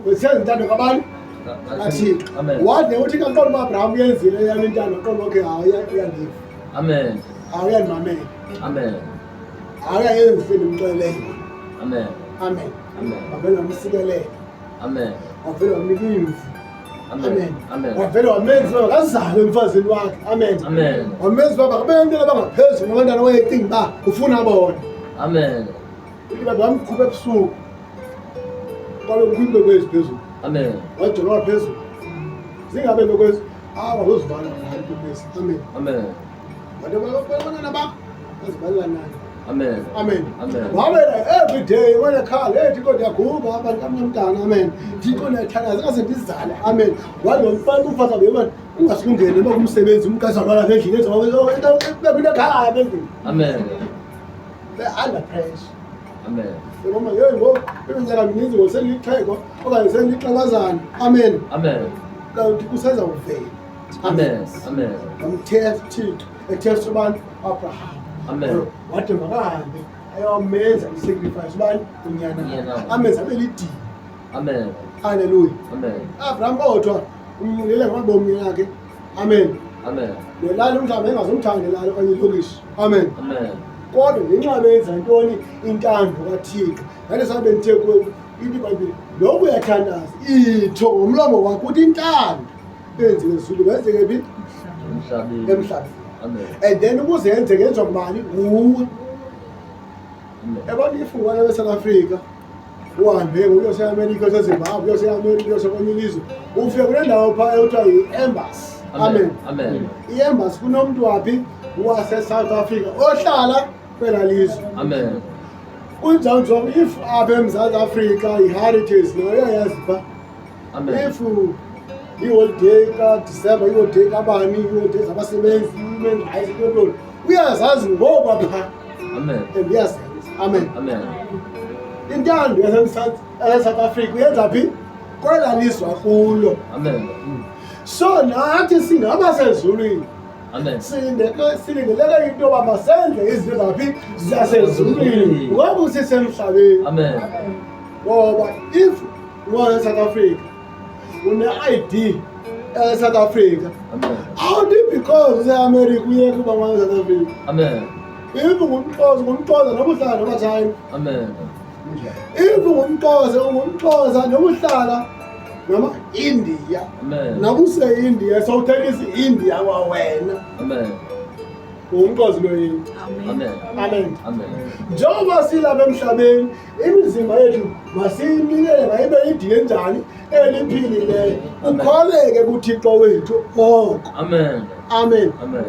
Usenza intando kabani? KaThixo. Amen. Wathi uthi kaqonda uba Abraham uyenzile eyam intando, qonda okay, hayi, uyandiva. Amen. Hayi, uyandimamela. Amen. Hayi, uyayenza into endimxelele yona. Amen. Amen. Amen. Wavele wamsikelela. Amen. Wavele wamnika imvu. Amen. Amen. Wavele wamenza uba makazale emfazini wakhe. Amen. Amen. Wamenza uba makabe abantwana abangaphezulu nabantwana wayecinga uba ufuna bona. Amen. Uthi babe wamkhupha ebusuku. Kwabe kukho iinkwenkwezi phezulu. Amen. Wajoloka phezulu. Zingabe iinkwenkwezi. Awa uzivala ngayo iinkwenkwezi. Amen. Amen. Wathi abantwana bakho bazibalela nani. Amen. Amen. Amen. Wabela every day wena khala, hey Thixo ndiyaguga abantu kamnye umntana. Amen. Thixo ndiyathandaza kaze ndizale. Amen. Wathi wamfana umfazi wabe man ungasilungeli noba kumsebenzi umkazalwana apha endlini enza into ekhaya apha endlini. Amen. Under pressure. Amen. Mama yeyi ngoku iminyaka mininzi ngoku sendilixhego okanye sendilixakazana. Amen. Amen. Kanti kuseza kuvela. Amen. Amen. Wamthesta uThixo, ethesta ubani? Abraham. Amen. Wathi makahambe ayomenza i-sacrifice ubani? Unyana. Unyana. Amenze abe lidini. Amen. Haleluya. Amen. Abraham kodwa umnqulele ngamabomi yakhe. Amen. Amen. Nelali mhlawumbe engazomthanda elali okanye ilokishi. Amen. Amen. Kodwa ngenxa benza ntoni? Intando kaThixo. Ngale sabe ndithe kuwe ithi iBhayibhile noba uyathandaza itsho ngomlomo wakho uthi intando eyenziwe ezulwini yenzeke phi? Emhlabeni. Emhlabeni. Amen. And then ukuze yenzeke yenziwa ngubani? Nguwe. Amen. Abantu if ungwana beSouth Africa uhambe uyose-America, uyoseZimbabwe, uyose-America, uyose kwenye ilizwe, ufike kule ndawo phaa ekuthiwa yi-embassy. Amen. Amen. I-embassy kunomntu waphi? Wase-South Africa ohlala kwelaa lizwe. Amen. Kunjalo nje if apha eMzantsi Afrika i-heritage nayo uyayazi phaa. Amen. If iholiday kaDisemba, iholiday kabani, iholiday zabasebenzi, human rights, intoni, uyazazi ngoba phaa Amen. and uyazenza. Amen. Amen. Intando yaseSouth Africa uyenza phi? Kwelaa lizwe akulo. Amen. So nathi singabasezulwini Amen. silindeleke into yoba masenze izinto zaphi? Zasezulwini ngoku sisemhlabeni. Amen. Ngoba if ngowase-South Africa une-ID eSouth Africa, Amen. awuthi because useAmerica uyeke uba ngowase-South Africa. Amen. If ungumXhosa, ungumXhosa noba uhlala noma China. Amen. If ungumXhosa, ungumXhosa noma uhlala noma India. Amen. Noba use-India sowuthengisa i-India kwawena. Amen. UngumXhosa loyini. Amen. Amen. Amen. Njengoba silapha emhlabeni imizimba yethu masiyinikele mayibe idini enjani? Eliphilileyo. Amen. Ukholeke kuThixo wethu oko. Amen. Amen. Amen.